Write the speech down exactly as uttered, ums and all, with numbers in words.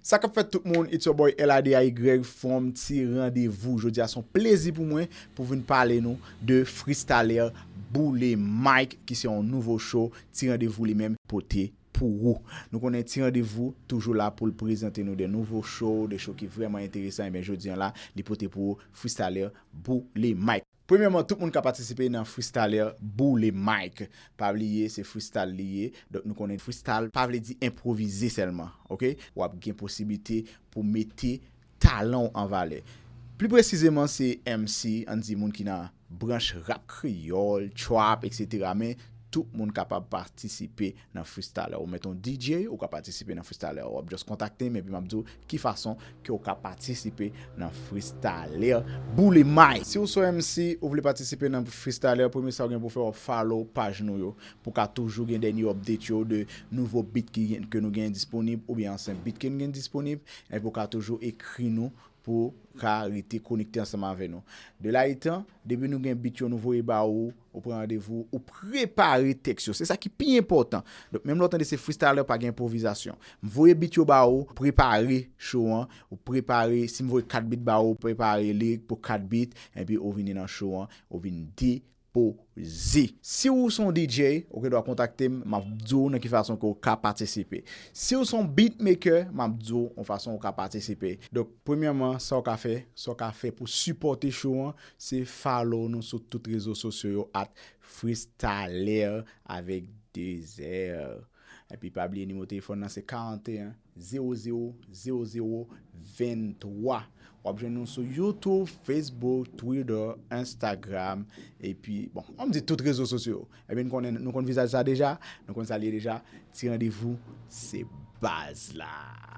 Sa k ap fèt tout moun, it's your boy L A D A Y from Ti Randevou. Jodi a se yon plezi pou mwen pou vin pale nou de Freestyler Boule Mike ki se yon nouvo show Ti Randevou li menm pote pou ou. Nou konnen Ti Randevou toujou la pou l prezante nou de nouvo show, de show ki vrèman enteresan. Ebyen jodi a la, li pote pou ou Freestyler Boule Mike. Premyèman, tout moun ka patisipe nan Freestyler Boule Mike. Pa bliye, se freestyle li ye. Donk nou konnen freestyle pa vle di enpwovize sèlman, oke? W ap gen posiblite pou mete talan w an valè. Pli presizeman, se M C, ann di moun ki nan branch rap kreyòl, trap, etsetera. Men tout moun kapab patisipe nan freestyler. Ou mèt yon D J, ou ka patisipe nan freestyler. W ap just kontakte m, epi m ap di w ki fason ke w ka patisipe nan freestyler Boule Mike. Si w se yon M C, ou vle patisipe nan freestyler, premye sa w gen pou fè, w ap follow paj nou yo, pou w ka toujou gen dènye update yo de nouvo beat ki, ke nou gen disponib, oubyen ansyen beat ke nou gen disponib, epi w ka toujou ekri nou pou w ka rete konekte ansanm avè nou. De la etan, depi nou gen beat yo nou voye ba ou, ou pran randevou, ou prepare tèks yo. Se sa ki pi enpòtan. Donk, menm lè w tande se freestyler, pa gen enpwovizasyon. M voye beat yo ba ou, prepare show an, ou prepare, si m voye kat beat ba ou, prepare lirik pou kat beat, epi ou vini nan show an, ou vin depoze. Si w se yon D J, ou gen dwa kontakte m, m ap di w nan ki fason ke w ka patisipe. Si w se yon beatmaker, m ap di w yon fason ou ka patisipe. Donk, premyèman, sa w ka fè, sa w ka fè pou sipòte show an, se follow nou sou tout rezo sosyo yo at Freestyler avèk de zè. Epi pa bliye nimewo telefòn nan se karanteyen zewo zewo zewo zewo venntwa. W ap jwenn nou sou YouTube, Facebook, Twitter, Instagram, epi, bon, an m di tout rezo sosyo. Epi nou konnen, nou konn vizaj sa deja, nou konn sa l ye deja. Ti Randevou, se baz la.